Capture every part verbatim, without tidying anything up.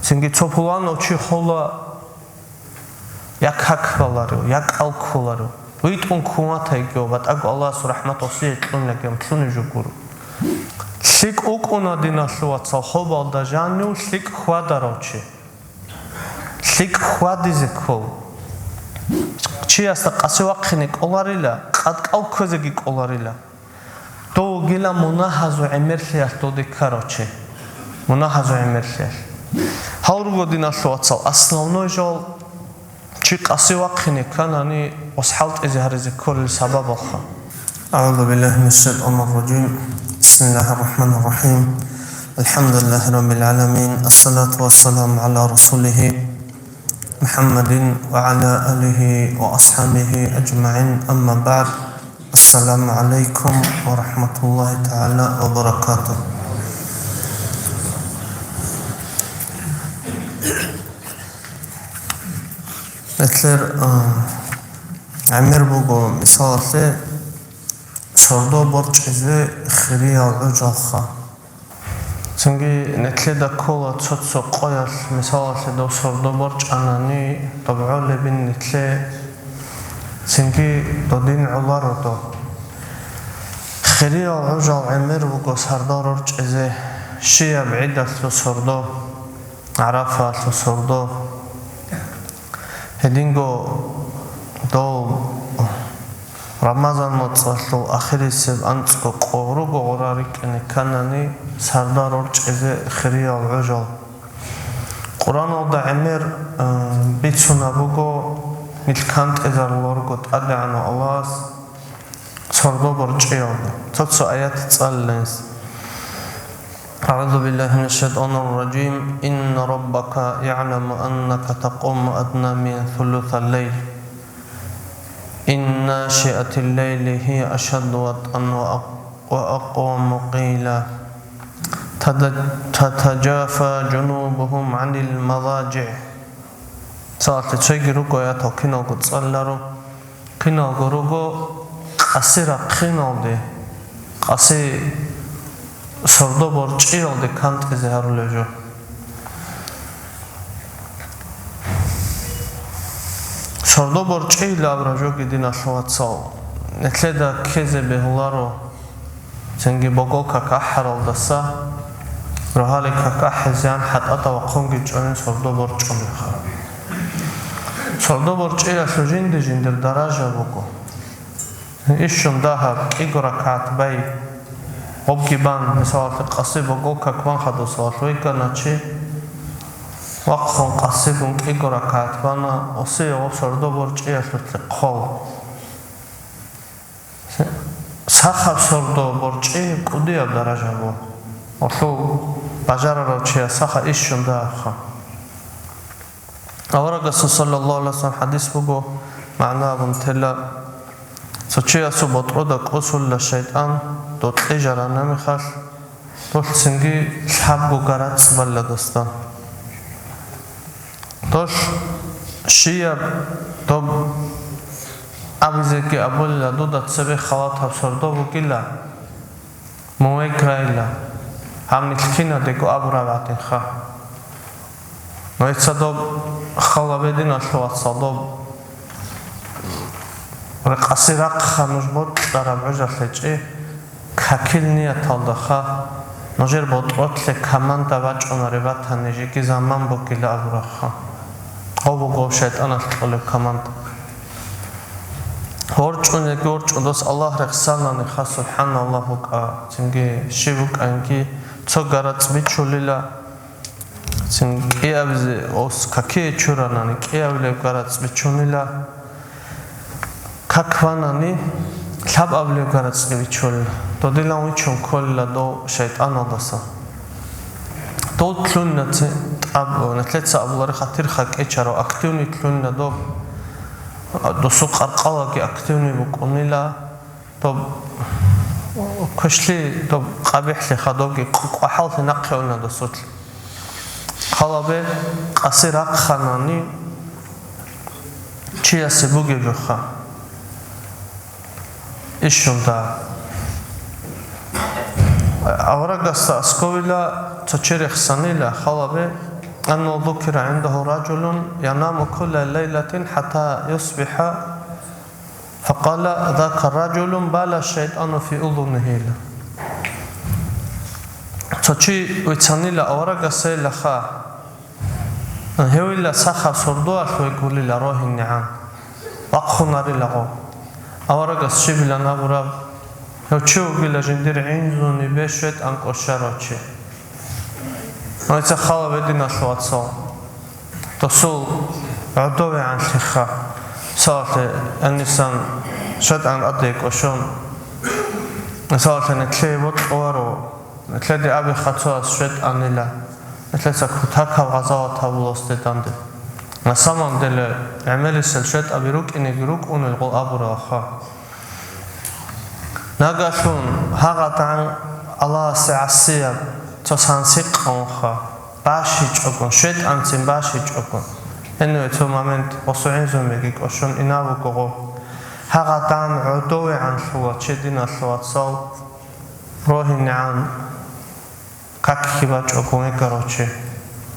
Цинги цо пуланав чи хола, я как баларев, я кӀал кколарев. ВитӀун ккун ватайги ва батӀаго Аллагьасул рахӀмат гьесие кьунаги, лъунеб жо гуро. ЛъикӀ вукӀуна, диналъул вацал, хобалда жанив лъикӀ хьвадарав чи. ЛъикӀ хьвадизе ккол. Чиясда къаси вахъине кӀоларила, къад кӀал кквезеги кӀоларила. Дов вугила мунагьазул гӀемерлъиялъ доде ккарав чи. Мунагьазул гӀемерлъиялъ. Гьал руго, диналъул вацал, основной жал чи къаси вахъине кканани, ос хӀалтӀизе гьаризе кколел сабабалха. أعوذ بالله من الشيطان الرجيم. بسم الله الرحمن الرحيم. الحمد لله رب العالمين. الصلاة والسلام على رسوله محمد وعلى آله وأصحابه أجمعين. أما بعد. السلام عليكم ورحمة الله تعالى وبركاته. Нилъер, а, гӀемер буго, мисалалъе, сордо борчӀизе хириял гӀужалха. Цинги нилъеда ккола цо-цо къоялъ, мисалалъе, дов сордо борчӀанани, доб гӀолебин нилъе цинги додин гӀоларо доб. Хириял гӀужал гӀемер буго сордо борчӀизе, щибаб гӀидалъул сордо, ГӀарафаялъул сордо. Гьединго дов Рамазан моцӀалъул ахирисеб анцӀго къо руго гъура рикӀкӀине кканани, сордо борчӀизе хириял гӀужал. Къуръаналда гӀемер, э, бицунаб буго, нилъ кантӀизаруларого ТӀадегӀанав Аллагьас сордо борчӀиялда. Цо-цо аят цӀалила гьес. أعوذ بالله من الشيطان الرجيم. إن ربك يعلم أنك تقوم أدنى من ثلث الليل. إن ناشئة الليل هي أشد وطئا وأق-، وأقوم قيلا. تد-، تتجافى جنوبهم عن المضاجع. Цалъи цойги руго аятал киналго цӀаларо. Киналго руго къаси рахъиналде, къаси сордо борчӀиялде кантӀизе гьарулев жо. Сордо борчӀиялъ абураб жоги, диналъул вацал, нилъеда ккезе бегьуларо. Цинги богол как ахӀаралдаса, рогьалил как ахӀизеян хӀатӀада вахъунги чӀунин сордо борчӀунеха. Сордо борчӀиялъул жинди-жиндир даража буго. Ишшун дагьаб, кӀиго ракагӀат бай, гъобги бан, мисалалъе, къаси богол как бан хадусалъ вегана чи, вахъун къасигун кӀиго ракагӀат бана, осие гъоб сордо борчӀиялъулъе хъвал. Сахаб сордо борчӀи кӀудияб даража буго. Гьелъул бажарарав чияс саха ишшун дагьабха. Аварагасул саллаллагьу гӀалайгьи вассалам хӀадис буго, магӀна абун тела: цо чиясул ботӀрода кӀусула шайтӀан, докьижарана мехалъ, долъ цинги лъабго гарацӀ балла досда. Долъ щияб доб абизеги абулила, дуда цебе халатаб сордо бугила, мун веграйила, гьаб мискинадего абураб гӀадинха. Нужеца доб халабе, диналъул вацал, доб къаси рахъха нуж бокьараб гӀужалъе чи, какил нияталдаха, нужер ботӀролъе команда бачӀунареб батани, жеги заман бугила абурахха. Гъо буго шайтӀаналъ кьолеб команда. ВорчӀунеги ворчӀун дос Аллагь рехсананиха, субхӀаналлагь, вукӀа, цинги щиб букӀанги цо гарацӀ бичулила, цин кӀиабизе ос какие чуранани, кӀиабилеб гарацӀ бичунила, как ванани, лъабабилеб гарацӀ бичулила, додилан вичун кколила дов шайтӀаналдаса. Дов лъунна ци-, тӀаб, нилъеца абулари, хатир хакӀечаро, активный лъунна доб, досул къаркъалаги активный букӀунила, доб квешлъи, доб къабихӀлъи хадубги къ-, къвахӀаллъи нахъе уна досулъ. Халабе къаси рахъанани чиясе бугеб жоха. Ишунда. Аварагасда аскӀовила цо чи рехсанила, халабе أنه ذكر عنده رجل ينام كل ليلة حتى يصبح فقال: ذاك رجل بال الشيطان في أذنه. Цо чи вицанила аварагасейилаха, гьевила сахаб сордоялъ вегулила рогьинегӀан, вахъунарилаго. Аварагас щибилан абураб, гьев чи вугила жиндир гӀинзунибе щветӀан кӀощарав чи. Гьайца хала бединалъул вацал. Досул гӀодовегӀанлъиха. Мисалалъе, гьанисан щветӀан тӀаде кӀощон. Мисалалъе, нилъее бокьуларо, нилъеде абиха цояс щветӀанила, нилъеца кутакаб гъазават гьабуласде данде. На самом деле, гӀемерисел щветӀаби рукӀинеги рукӀунел гъол абуралха. Нагагьлъун гьагъадгӀан Аллагьасе гӀасияб цо сансикъаунха, бащичӀого, щветӀанцин бащичӀого. Гьениве цо момент гъосул гӀинзумеги кӀощун инаб бугого. ГьагъадгӀан гӀодовегӀанлъула чи диналъул вацал рогьинегӀан. Какги бачӀого вегарав чи.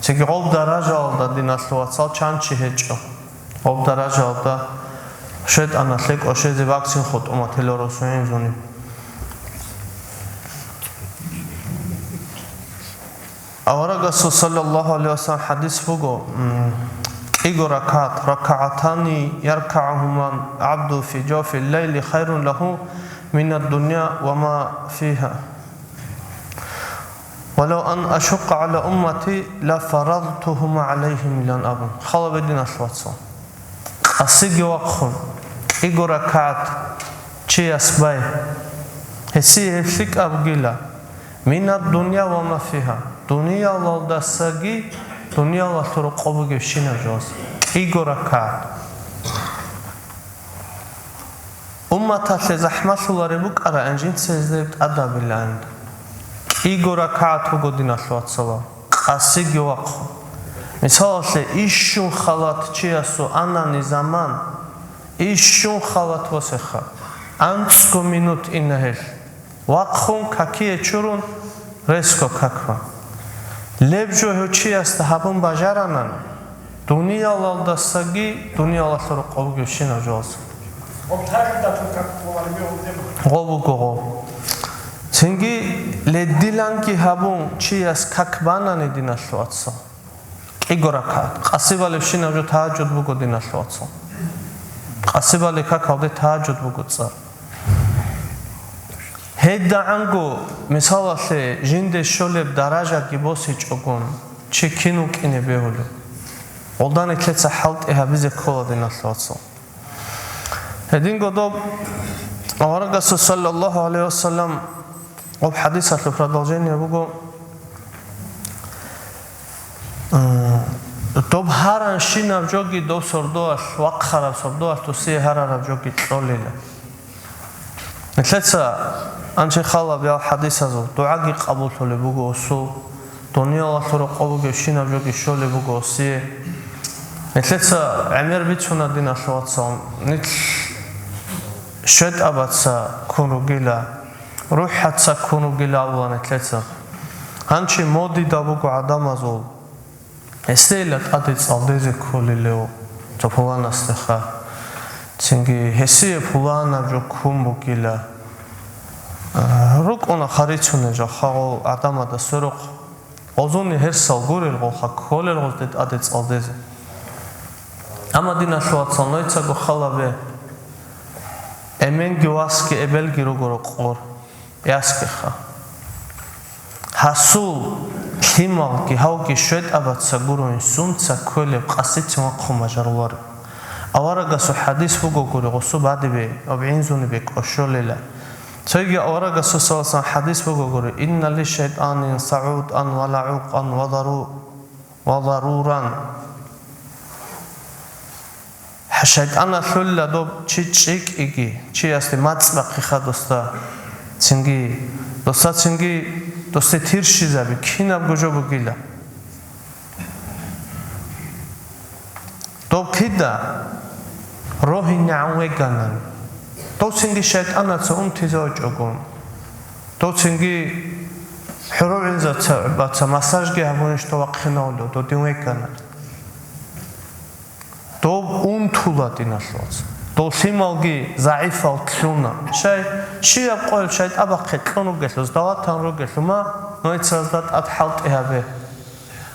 Цинги гъоб даражаялда диналъул вацал чан чи гьечӀо. Гъоб даражаялда щетӀаналъе кӀощезе вакцин хутӀумат гьелоросугӀинзуни. Аварагасул саллаллагьу гӀалайгьи ва саллам хӀадис буго, м, кӀиго ракагӀат, ракагӀатани яркагӀугьумал гӀабду фи жавфил лайли хайрун лагьу минад дунъя ва ма фигьа. «Валав ан ашукъа гӀала уммати, ла фарадтугьума гӀалайгьим», – илан абун. Хала бединалъ вацал. Къасиги вахъун, кӀиго ракагӀат чияс бай. Гьесие гьеб лъикӀаб бугила: «Минад дунъя ва ма фигьа», дуниялалдасаги, дуниялалъул рокъоб бугебщинаб жоялъ. КӀиго ракагӀат. Умматалъе захӀмалъулареб букӀараб жинца гьезда тӀадабилан. КӀиго ракагӀат буго, диналъ вацалал, къасиги вахъун. Мисалалъе, ишщун халат чиясул анани заман, ишщун халат васеха, анцӀго минут ина гьелъ. Вахъун какие чурун, ресго каква. Леб жо гьев чиясда гьабун бажаранан, дуниялалдасаги дуниялалъул рокъоб бугебщинаб жоялъ. Гъоб буго гъоб. Цинги ледиланги гьабун чияс как банани, диналъ вацал. КӀиго ракагӀат. Къасибалебщинаб жо тагьажуд буго, диналъ вацал. Къасибали какалде тагьажуд буго цӀар. ГьедагӀанго, мисалалъе, жинде щолеб даражаги босичӀогон, чи кин вукӀине бегьулеб? Гъолда нилъеца хӀалтӀи гьабизе ккола, диналъ вацал. Гьединго доб аварагасул саллаллагьу гӀалайгьи ва саллам гъоб хӀадисалъул продолжение буго, э, доб гьаранщинаб жоги доб сордоялъ, вахъараб сордоялъ досие гьарараб жоги кьолила. Нилъеца анчи халаб ял хӀадисазул дугӀаги къабуллъулеб буго усул, дуниялалъул рокъоб бугебщинаб жоги щолеб буго усие. Нилъеца гӀемер бицуна, диналъ вацал, нилъ щетӀабаца ккун ругила, рухӀаца ккун ругила абула нилъеца. Гьанчи модида буго гӀадамазул. Гьесдейила тӀаде цӀалдезе кколелев цо пуланасдеха. Цинги гьесие пуланаб жо ккун бугила. А, рукӀуна харицунел жо хагъул гӀадамада сверухъ. Озуни гьерсал гурел гъолха кколел гъозде тӀаде цӀалдезе. Амма, диналъ вацал, нойцаго халабе, эменги васги эбелги руго рокъор. Яскиха. Гьасул лъималги гьавги щветӀабаца гуро инсунца кколеб къасицин вахъун бажаруларо. Аварагасул хӀадис бугогури гъусу бадибе, абгӀинзунибе кӀощолела. Цойги аварагасул саласан хӀадис бугогури: «Инна ли шайтӀанин сагӀутӀан ва лагӀукъан ва дару-, ва даруран». ШайтӀаналъулла доб чи чӀикӀиги, чиясде мацӀ бахъиха досда, цинги досда, цинги досде тирщизаби, кинабго жо бугила. Доб кида рогьинегӀан веганан, дов цинги шайтӀанаца унтизавичӀого, дов цинги ХӀурулгӀинзаца баца массажги гьабунищ дов вахъинавулев, додин векӀана. Дов унтула, диналъул вацал. Дов лъималги загӀипал лъуна. Щай, щибаб къоялъ щай тӀабахъе кьун ругелъул, сдаватан ругелъул, ма, нойцазда тӀад хӀалтӀи гьабе.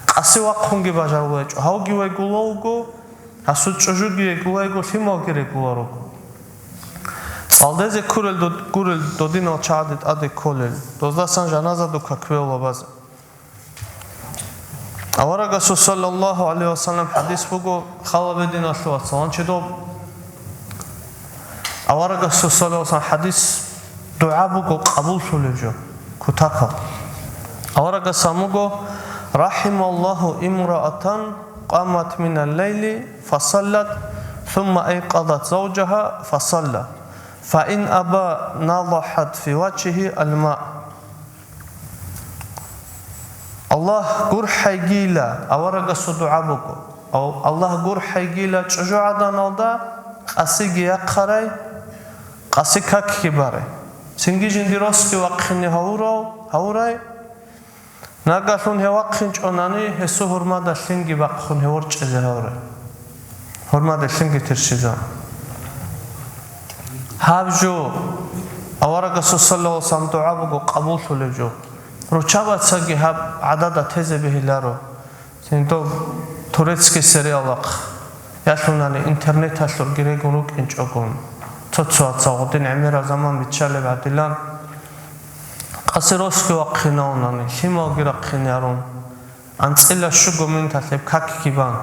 Къаси вахъунги бажарулечӀо, гьавги вайгула вуго, гьасул чӀужуги регула йиго, лъималги регула руго. ЦӀалдезе ккурел дод-, гурел додинал чагӀаде тӀаде кколел, доздасан жаназаду какбе лабазе. Аварагасул саллаллагьу гӀалайгьи вассалам хӀадис буго, хал гьабе, диналъул вацал, гьанчи доб. Аварагасул саллаллагьу гӀалайгьи вассалам хӀадис, дугӀа буго къабуллъулеб жо, кутакаб. Аварагас гьамуго: «РахӀималлагьу имраатан къамат минал лайли фасаллат, сумма айкъазат завжагьа фасалла, фаин аба, надахӀат фи вачгьигьи алма». Аллагь гурхӀайгила, аварагасул дугӀа буго. Ав-, Аллагь гурхӀайгила чӀужугӀаданалда къасиги яхъарай, къаси какги барай. Цинги жиндир росги вахъине гьавурав, гьавурай. Нагалъун гьев вахъинчӀонани, гьесул гьурмада лъимги бахъун гьев ворчӀизе гьавурай. Гьурмада лъимги тирщизаб. Гьаб жо, аварагасул саллаллагьу гӀалайгьи вассалам дугӀа буго къабуллъулеб жо. Руччабацаги гьаб гӀадада тезе бегьиларо. Цинги турецкий сериалахъ, ялъунани интернеталъурги регун рукӀинчӀогун, цо-цояца гъудин гӀемераб заман биччалеб гӀадилан, къаси росги вахъинавунани, лъималги рахъине гьарун, анцӀила щуго минуталъ гьеб какги бан,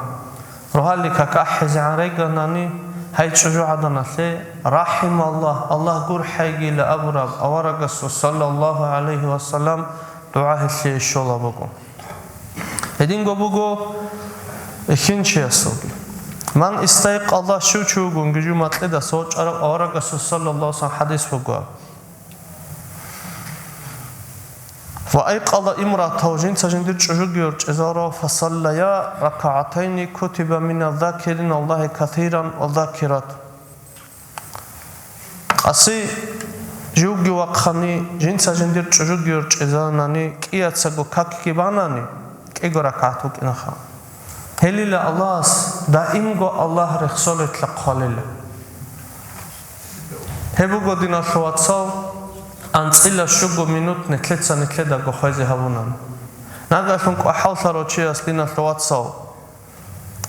рогьалил как ахӀизегӀан реганани, гьай чӀужугӀаданалъе, «РахӀималлагь, Аллагь гурхӀайгила» абураб аварагасул саллаллагьу гӀалайгьи вассалам дугӀа гьелъие щолаб буго. Гьединго буго эхинчиясулги. Ман истайкъаза, щив чи вугониги жив макьидаса вачӀарав, аварагасул саллаллагьу гӀалайгьи вассалам хӀадис буго. Ва айкъаза имраатагьу, жинца жиндир чӀужуги ворчӀизарав, фасаллая ракагӀатайни кутиба мина закириналлагьи касиран ва закират. Къаси живги вахъани, жинца жиндир чӀужуги ворчӀизанани, кӀияцаго какги банани, кӀиго ракагӀат букӀинаха. Гьелила Аллагьас даимго Аллагь рехсолелъа хъвалила. Гьеб буго, диналъул вацал, анцӀила щуго минут нилъеца нилъедаго хвезе гьабунани. Нагалъун кӀвахӀаллъарав чияс, диналъул вацал,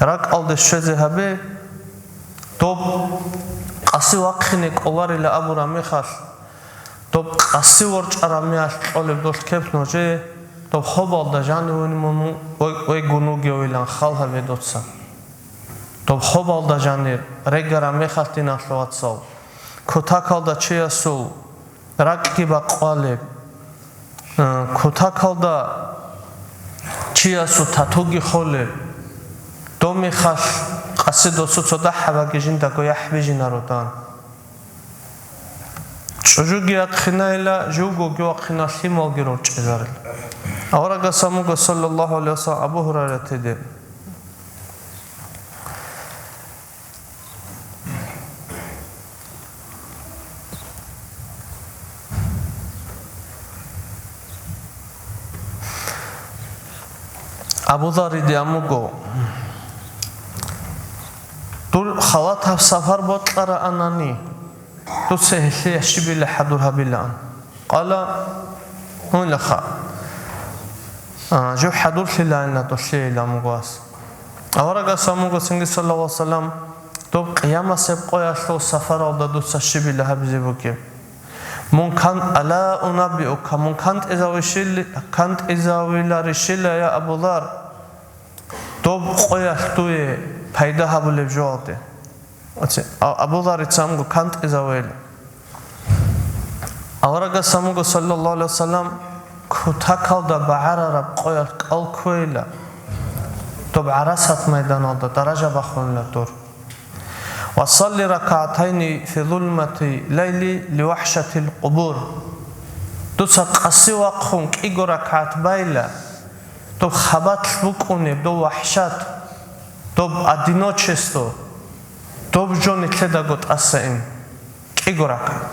ракӀалде щвезе гьабе, доб къаси вахъине кӀоларила абураб мехалъ, доб къаси ворчӀараб мехалъ кьолеб долъ кеп нужее, доб хобалда жаниве мун вай-, вайгун вугевилан хал гьабе дуца. Доб хобалда жанир регараб мехалъ, диналъул вацал, кутакалда чиясул ракӀги бакъвалеб, э, кутакалда чиясул татуги холеб, доб мехалъ къаси досул цо дагьабаги жиндаго яхӀ бижинаро дан. ЧӀужуги вахъинайила, живгоги вахъина, лъималги рорчӀизарила. Аварагас гьамуго, саллаллагьу гӀалайгьи вассалам, Абу Гьурайратиде. Абу Зарриде гьамуго, дур халатаб сапар бокьараанани, дуца гьелъие щибила хӀадур гьабилаан. Къала, гьунилаха. А, жив хӀадурлъилаанила долъейилан мугъас. Аварагас гьамуго цинги, саллаллагьу гӀалайгьи вассалам, доб къиямасеб къоялъул сапаралда дуца щибила гьабизе бугеб? Мун кан-, ала унаббиука, мун кантӀизавищил-, кантӀизавиларищила, я Абу Зар, доб къоялъ дуе пайда гьабулеб жоялде? Оце, а-, Абу Зарица амго кантӀизавейла. Аварагас амго, саллаллагьу гӀалайгьи вассалам, кутакалда багӀарараб къоялъ кӀал кквейла, доб гӀарасат майданалда даража бахунила дур. Ва салли ракагӀатайни фи зулмати лайли ли вахӀшатил къубур. Дуца къаси вахъун кӀиго ракагӀат байла, доб хабалъ букӀунеб, доб вахӀшат, доб одиночество, доб жо нилъедаго тӀаса ин, кӀиго ракагӀат.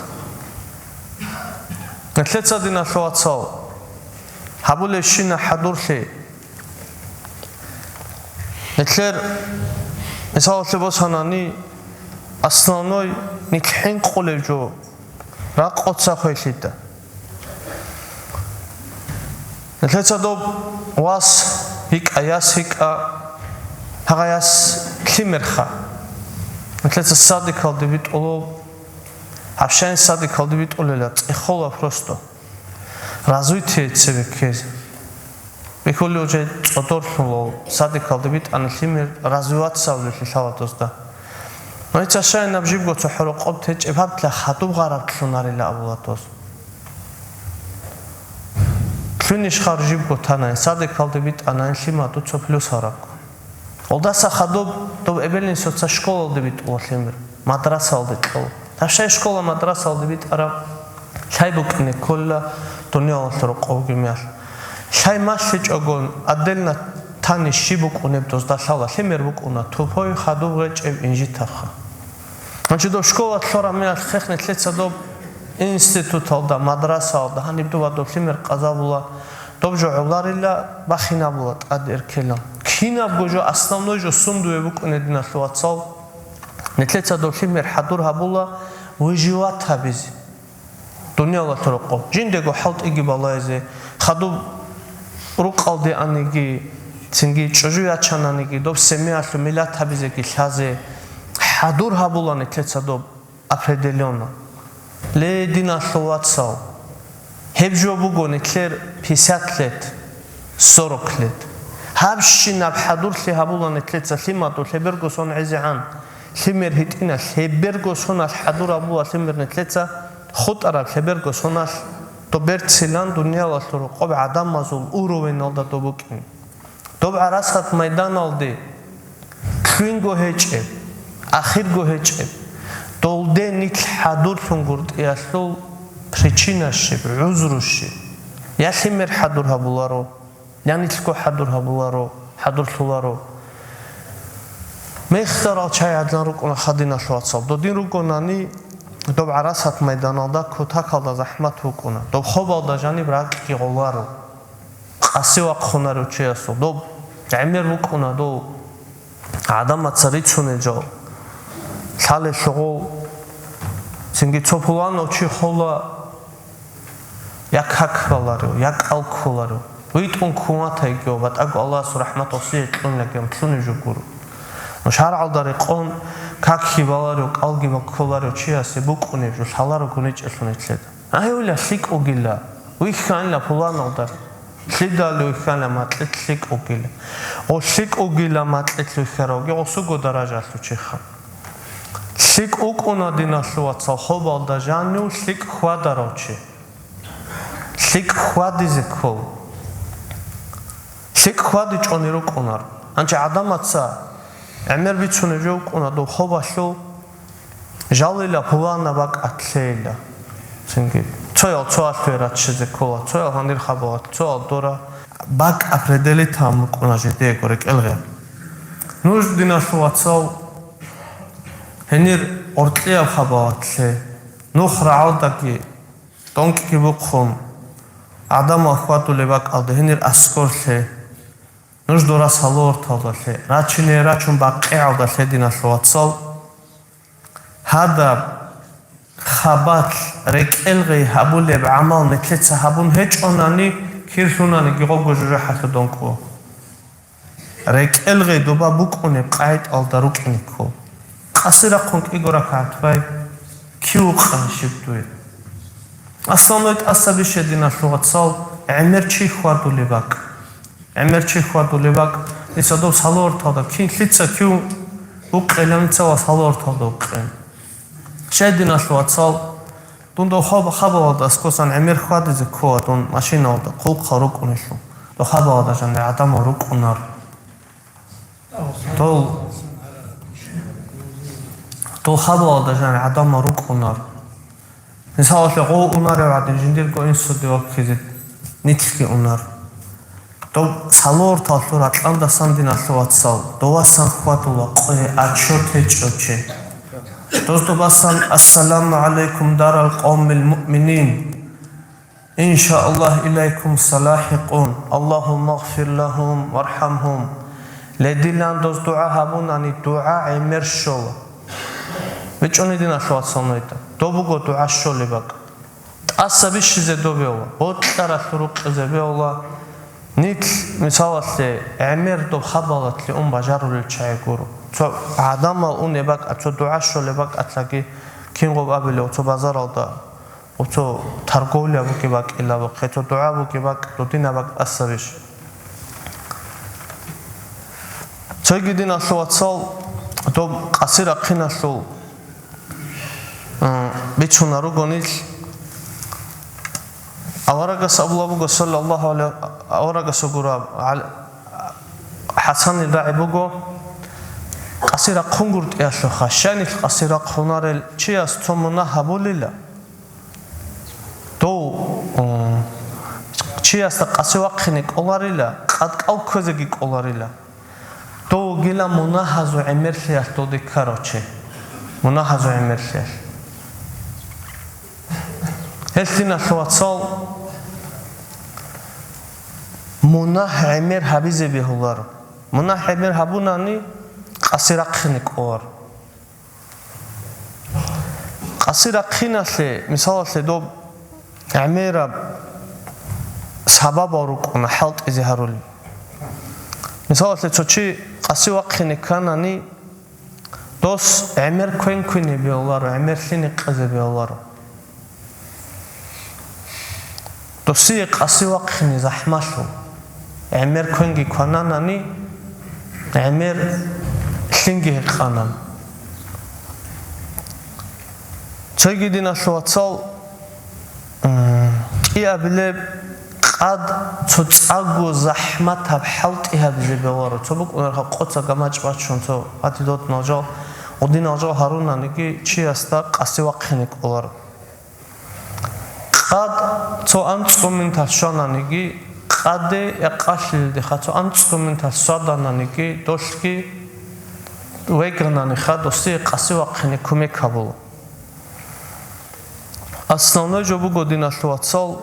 Нилъеца, диналъул вацал, гьабулебщина хӀадурлъи. Нилъер мисалалъе босанани, основной нилъ хӀинкъулев жо ракъоца хвелъида. Нилъеца доб вас гьикӀа, яс гьикӀа, гьагъа яс лъимерха. Нилъеца садикалде битӀуло, гьабщаин садикалде битӀулела, цӀехола просто. Развитие цебе ккезе. Бихьулев же цӀодорлъулал, садикалде битӀана лъимер развиваться гьавлелъи лъала дозда. Гьеца щайинаб жибго цо хӀорокъоб течӀеб гьаб-, хадуб гъараб лъунарила абула доз. Лъунищ гъар жибго танай, садикалде битӀанай лъимаду цо плюс гьарабго. Гъолдаса хадуб доб эбел-инсуца школалде битӀула лъимер, мадрасалде кьола. Гьаб щай школа-мадрасалде битӀараб? Лъай букӀине ккола дуниялалъул рокъовги мел. Лъай малъичӀогон, отдельно тани щиб букӀунеб дозда лъала, лъимер букӀуна тупой, хадуб гъечӀеб, инжитабха. Значит, доб школа лъораб мел хехнетлъеца доб институталда, мадрасаялда гьаниб дуба доб лъимер къазабула, доб жо гӀоларила бахинабула тӀад эркелал. Кинабго жо, основной жо сундуе букӀуне, диналъул вацал, нилъеца доб лъимер хӀадур гьабула выживать гьабизе. Дуниялалъул рокъоб жиндего хӀалтӀиги балайзе, хадуб рукъалде аниги, цинги чӀужу ячананиги, доб семиялъул миллат гьабизеги лъазе хӀадур гьабула нилъеца доб определённо. Ле, диналъул вацал, гьеб жо буго нилъер пятьдесят лет, сорок лет. Гьабщинаб хӀадурлъи гьабула нилъеца лъимаду лъеберго сон гӀезегӀан. Лъимер гьитӀина, лъеберго соналъ хӀадур гьабула лъимер нилъеца, хутӀараб лъеберго соналъ, доб берцилан дуниялалъул рокъоб гӀадамазул уровеналда доб букӀин. Доб гӀарасат майданалде лъугӀинго гьечӀеб, ахирго гьечӀеб, долде нилъ хӀадурлъун гуртӀиялъул причина щиб, гӀузру щиб? Я лъимер хӀадур гьабуларо, я нилъго хӀадур гьабуларо, хӀадурлъуларо. Мехтарал чай гӀадлан рукӀуна, диналъул вацал. Додин ругонани, доб гӀарасат майданалда кутакалда захӀмат букӀуна, доб хобалда жаниб ракьги гъоларо. Къаси вахъунарев чиясул доб гӀемер букӀуна дов гӀадамаца рицунел жал. Лъалелъул гъов цинги цо пуланав чи хола, я как баларев, я кӀал кколарев. ВитӀун ккун ватайги ва батӀаго Аллагьасул рахӀмат гьесие кьунаги, лъунеб жо гуро. Ну, шаргӀалда рекъон, какги баларев, кӀалги кколарев чиясе букӀунеб жо лъаларо гуничӀелъун итлъеда. Гьавила лъикӀ вугила, вихьанила пуланалда. Лъидал вихьана макьилъ лъикӀ вугила. Гъо лъикӀ вугила макьилъ вихьаравги гъосуго даражалъув чиха. ЛъикӀ вукӀуна, диналъул вацал, хобалда жанив лъикӀ хьвадарав чи. ЛъикӀ хьвадизе ккол. ЛъикӀ хьвадичӀони рукӀунар. Гьанчи гӀадамаца гӀемер бицунеб жо вукӀуна дов хобалъул. Жалила пулана бакӀалъейила. Цинги цоял цоалъуе раччизе ккола, цоял гьанир хабалат, цоял дора. БакӀ определитан букӀуна жидеего рекӀелгъе. Нуж, диналъул вацал, гьенир гъоркьияб хабалатлъе, нух рагӀалдаги, донкӀги бухъун, гӀадамал хьвадулеб бакӀалда гьенир аскорлъе. Нуж дора салорталдалъе, рачине рачун бакъигӀалдалъе, диналъул вацал. Гьадаб хабалъ рекӀелгъей гьабулеб гӀамал нилъеца гьабун гьечӀонани, кирлъунаниги гъобго жужахӀалъув донкӀо. РекӀелгъей доба букӀунеб къагӀидалда рукӀине ккол. Къаси рахъун кӀиго ракагӀат бай, кив вукъа гьаниб дуе? Основной тӀаса бише, диналъул вацал, гӀемер чи хьвадулеб бакӀ. ГӀемер чи хьвадулеб бакӀ, дица доб салорталда кин, лъица кив вукъиланица ва салорталда вукъин. Щай, диналъул вацал, дун дов хаб-, хабалалда аскосан гӀемер хьвадизе ккола дун машиналда, хъулухъал рукӀунелъул. Дов хабалалда жанир гӀадамал рукӀунар. Дол, дол хабалалда жанир гӀадамал рукӀунар. Мисалалъе, гъов унарев гӀадин, жиндирго инсуде ваккизе нилъги унар. Дов салорталъул ракьандасан, диналъул вацал, довасан хьвадула къве отчет гьечӀев чи. Доз добасан: «Ассаламу гӀалайкум, дарал къавмил муъминин». Иншааллагь, илайкум салахӀикъун, Аллагьумма гъфир лагьум вархӀамгьум. Ледилан доз дугӀа гьабунани, дугӀа гӀемер щола. БичӀчӀуни, диналъул вацал, нужеда. Доб буго дугӀа щолеб бакӀ. ТӀаса бищизе доб бегьула, бокьаралъур рукъизе бегьула. Нилъ, мисалалъе, гӀемер доб хабалалъе ун бажарулел чагӀи гуро. Цо гӀадамал унеб бакӀа, цо дугӀа щолеб бакӀалъаги, кинго абилев, цо базаралда, цо торговля бугеб бакӀ, ила бухъе, цо дугӀа бугеб бакӀ, додинаб бакӀ тӀаса бищ. Цоги, диналъул вацал, доб къаси рахъиналъул М, бицунар руго нилъ. Аварагас абула буго, саллаллагьу гӀалайгьи, аварагас гураб, гӀал-, ХӀасанил рагӀи буго, къаси рахъунгутӀиялъулха, щай нилъ къаси рахъунарел, чияс цо мунагь гьабулила, дов, м, чиясда къаси вахъине кӀоларила, къад кӀал кквезеги кӀоларила. Дов вугила мунагьазул гӀемерлъиялъ доде ккарав чи. Мунагьазул гӀемерлъиялъ. Гьелъ, диналъул вацал, мунагь гӀемер гьабизе бегьуларо. Мунагь гӀемер гьабунани, къаси рахъине кӀоларо. Къаси рахъиналъе, мисалалъе, доб гӀемераб сабабал рукӀуна хӀалтӀизе гьарулел. Мисалалъе, цо чи къаси вахъине кканани, дос гӀемер квен квине бегьуларо, гӀемер лъине къезе бегьуларо. Досие къаси вахъине захӀмалъун, гӀемер квенги квананани, гӀемер лъинги гьекъанан. Цоги, диналъул вацал, м, кӀиабилеб къад цоцӀаго захӀматаб хӀалтӀи гьабизе бегьуларо. Цо букӀунарха къоца гамачӀ бачун, цо гьатидотнал жал, гъудинал жал гьарунаниги, чиясда къаси вахъине кӀоларо. Къад цо анцӀго минуталъ щвананиги, къаде экъалъилдеха цо анцӀго минуталъ садананиги, долъги вегрананиха, досие къаси вахъине кумек гьабула. Основной жо буго, диналъул вацал,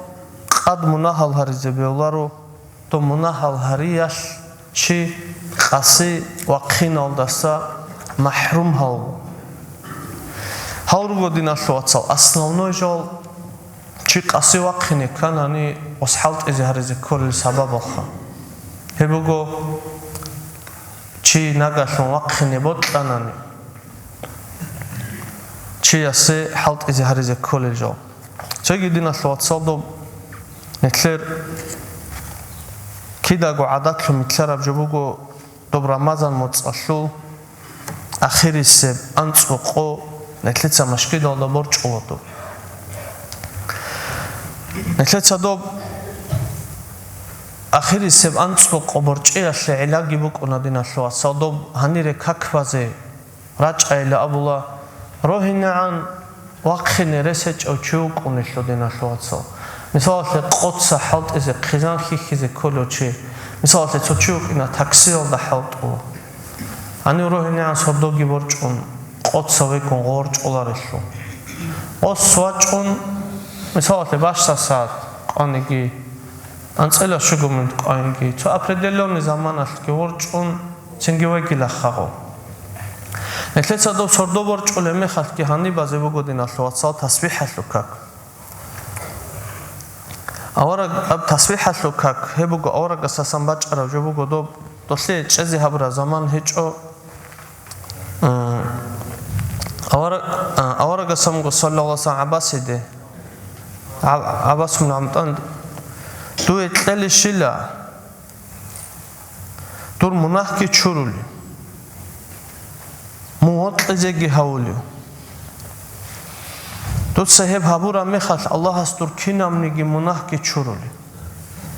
къад мунагьал гьаризе бегьуларо, то мунагьал гьариялъ чи къаси вахъиналдаса махӀрум гьаву. Гьал руго, диналъул вацал, основной жал, чи къаси вахъине кканани, гъос хӀалтӀизе гьаризе кколел сабабалха. Гьеб буго, чи нагагьлъун вахъине бокьанани, чиясе хӀалтӀизе гьаризе кколел жал. Цоги, диналъул вацал, доб нилъер кидаго гӀадатлъун нилъараб жо буго, доб Рамазан моцӀалъул ахирисеб анцӀго къо нилъеца мажгиталда борчӀула доб. Нилъеца доб ахирисеб анцӀго къо борчӀиялъе гӀиллаги букӀуна, диналъул вацал, доб гьанире как базе рачӀайилла абула, рогьинегӀан вахъине рес гьечӀев чи вукӀунелъул, диналъул вацал. Мисалалъе, къоца хӀалтӀизе хъизан хьихьизе кколев чи. Мисалалъе, цо чи вукӀина таксиялда хӀалтӀула. Гьанив рогьинегӀан сордоги борчӀун, къоца векун гъорчӀоларелъул. Къос вачӀун, мисалалъе, бащдаб сагӀат къаниги, анцӀила щуго минут къайинги, цо определённый заманалъги ворчӀун, цинги вегила хагъо. Нилъеца доб сордо борчӀулеб мехалъги гьаниб базе буго, диналъул вацал, тасбихӀалъул как. Авараг, аб тасбихӀалъул как, гьеб буго аварагасасан бачӀараб жо буго доб, долъе чӀезе гьабураб заман гьечӀо, М, авара-, а, аварагасамго, саллаллагьу гӀалайгьи ва саллам, ГӀаббасиде, ГӀаб-, ГӀаббас ибн ГӀамтӀан, дуе кьелищила дур мунагьги чурули, мун вокьизеги гьавулев. Дуца гьеб гьабураб мехалъ Аллагьас дур кинабниги мунагьги чурули,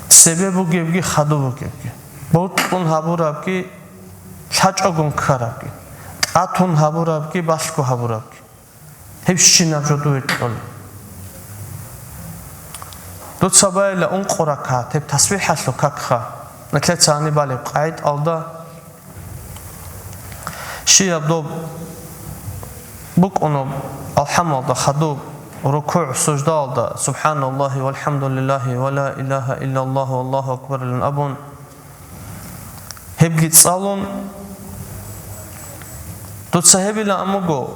цебе бугебги хадуб бугебги, бокьун гьабурабги, лъачӀогун ккарабги, тӀатун гьабурабги, балъго гьабурабги, гьебщинаб жо дуе кьола. Дуца байила ункъо ракагӀат, гьеб тасбихӀалъул какха, нилъеца гьаниб балеб къагӀидалда, щияб доб букӀунеб алхӀамалда хадуб, рукугӀ-суждаялда «Субханаллагьи валхӀамдулиллагьи ва ла илагьа иллаллагьу валлагьу акбар» илан абун, гьебги цӀалун, дуца гьебилан абун буго,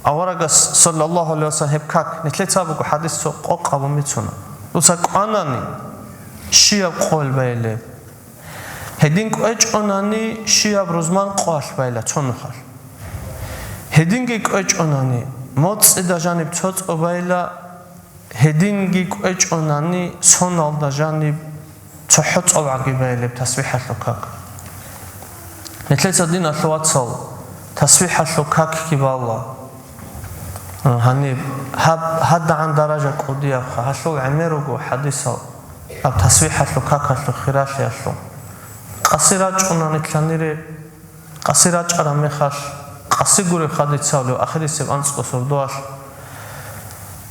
аварагас, саллаллагьу гӀалайгьи вассалам, гьеб как, нилъеца буго хӀадис цо къокъ абун бицуна. Дуца кӀванани, щияб къоялъ байилеб? Гьедин кӀвечӀонани, щияб рузман къоялъ байила цо нухалъ. Гьединги кӀвечӀонани, моцӀида жаниб цо цӀо байила, гьединги кӀвечӀонани, соналда жаниб цохӀо цӀолгӀаги байилеб тасбихӀалъул как. Нилъеца, диналъул вацал, тасбихӀалъул какги бала. Гьаниб гьаб гьадагӀан даража кӀудиябха, гьалъул гӀемер руго хӀадисал, гьаб тасбихӀалъул какалъул хиралъиялъул. Къаси рачӀуна нилъанире, къаси рачӀараб мехалъ, къаси гуре хадицалев ахирисеб анцӀго сордоялъ.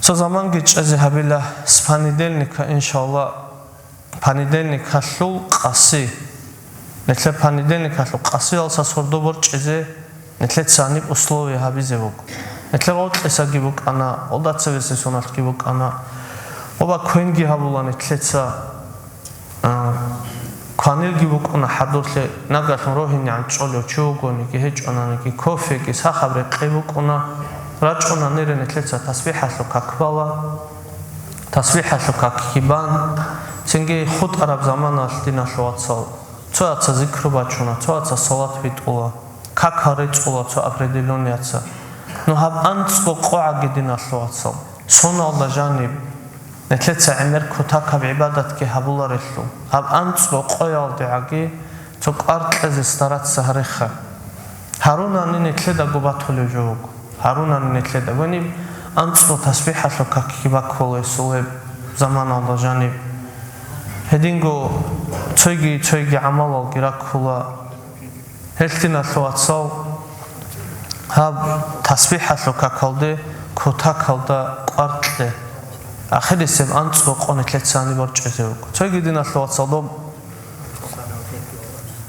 Цо заманги чӀезе гьабила, с понедельника, иншалла, понедельникалъул къаси. Нилъер понедельникалъул къасиялса сордо борчӀизе, нилъеца гьаниб условия гьабизе буго. Нилъер гъоркьисаги букӀана, гъолда цевесеб соналъги букӀана. Гъоба квенги гьабула нилъеца, а, кванилги букӀуна хӀадурлъи, нагагьлъун рогьинегӀан чӀолев чи вугониги, гьечӀонаниги, кофеги, сахаб рекъи букӀуна, рачӀуна нире нилъеца тасбихӀалъул как бала. ТасбихӀалъул какги бан, цинги хутӀараб заманалъ, диналъул вацал, цояца зикру бачуна, цояца салат битӀула, как гьаричӀула цо определённыйяца. Ну, гьаб анцӀго къоялъги, диналъул вацал, соналда жаниб, нилъеца гӀемер кутакаб гӀибадатги гьабуларелъул, гьаб анцӀго къоялдегӀаги цо кӀвар кьезе стараться гьареха. Гьарунани нилъедаго батулев жо вуго. Гьарунани нилъеда гьаниб анцӀго тасбихӀалъул какги баккула гьесул гьеб заманалда жаниб. Гьединго цойги-цойги гӀамалалги раккула. Гьелъ, диналъул вацал, гьаб тасбихӀалъул какалде кутакалда кӀвар кье. Ахирисеб анцӀго къо нилъеца гьаниб борчӀизе вуго. Цойги, диналъул вацал, доб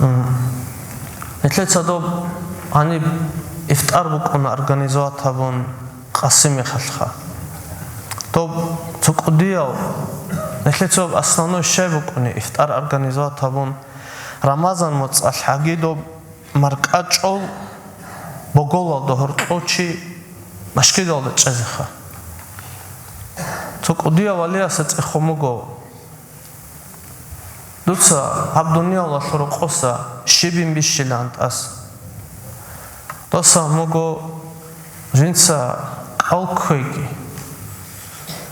М. Нилъеца доб гьаниб ифтар букӀуна организовать гьабун къаси мехалъха. Доб цо кӀудияв, нилъеца доб основной щай букӀуни ифтар организовать гьабун, Рамазан моцӀалъ гьаги доб маркӀачӀул боголалда гьоркьов чи машгидалда чӀезеха. Цо кӀудияв валияса цӀехун буго. Дуца гьаб дуниялалъул рокъоса щибин бищилан тӀаса. Доса муго жинца кӀал кквеги,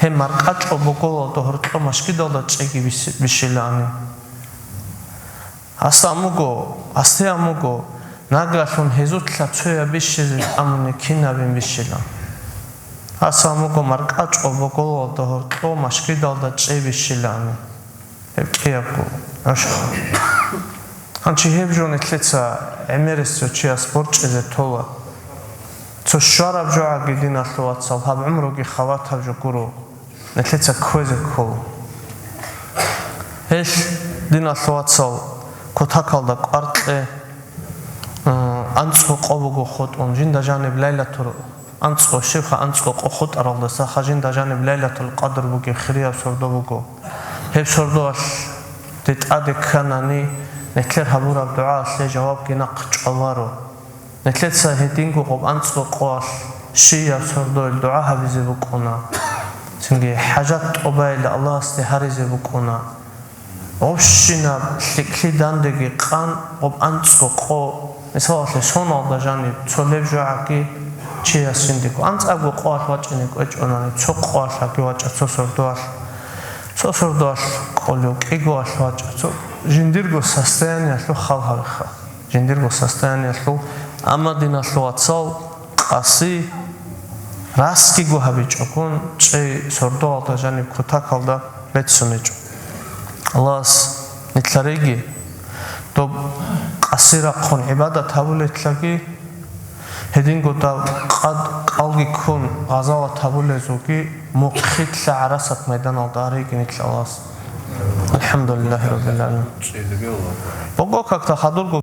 гьеб маркӀачӀул боголалда гьоркьо машгидалда чӀеги бис-, бищилани. Гьасда муго, гьасде муго, нагалъун гьезулъа цояб бищизе тӀамуни кинабин бищилан. Гьасда муго маркӀачӀул боголалда гьоркьо машгидалда чӀей бищилани. Гьеб кӀиябго гӀуш. Гьанчи гьеб жо нилъеца гӀемерисев чияс борчӀизе тола. Цо щвараб жогӀаги, диналъул вацал, гьаб гӀумруги халатаб жо гуро, нилъеца кквезе ккола. Гьелъ, диналъул вацал, кутакалда кӀвар кье, м, анцӀго къо буго хутӀун, жинда жаниб лайлатур анцӀго, щибха анцӀго къо хутӀаралдаса, ха жинда жаниб Лайлатул Къадр бугеб хирияб сордо буго. Гьеб сордоялъ де тӀаде кканани, нилъер гьабураб дугӀаялъе жавабги нахъ чӀваларо. Нилъеца гьединго гъоб анцӀго къоялъ щияб сордоялъ дугӀа гьабизе букӀуна. Цинги хӀажат тӀубайилан Аллагьасде гьаризе букӀуна. Общинаб лъикӀлъи дандеги къан гъоб анцӀго къо, мисалалъе, соналда жаниб цо леб жогӀаги чияс жиндего анцӀабго къоялъ вачӀине кӀвечӀонани, цо къоялъ гьаги вачӀа, цо сордоялъ, цо сордоялъ кӀолев кӀигоялъ вачӀа, цо жиндирго состояниялъул хал гьавиха, жиндирго состояниялъул, амма диналъул вацал, къаси, расги гу гьабичӀогун, чӀей сордоялда жаниб кутакалда беццуничӀо. Аллагьас нилъареги, доб къаси рахъун гӀибадат гьабулелъаги, гьединго доб къад кӀалги ккун гъазават гьабулезулги мухъилъа гӀарасат майданалда ареги нилъ Аллагьас. АлхӀамдулиллагьи раббил гӀаламин. Бого какда хадурго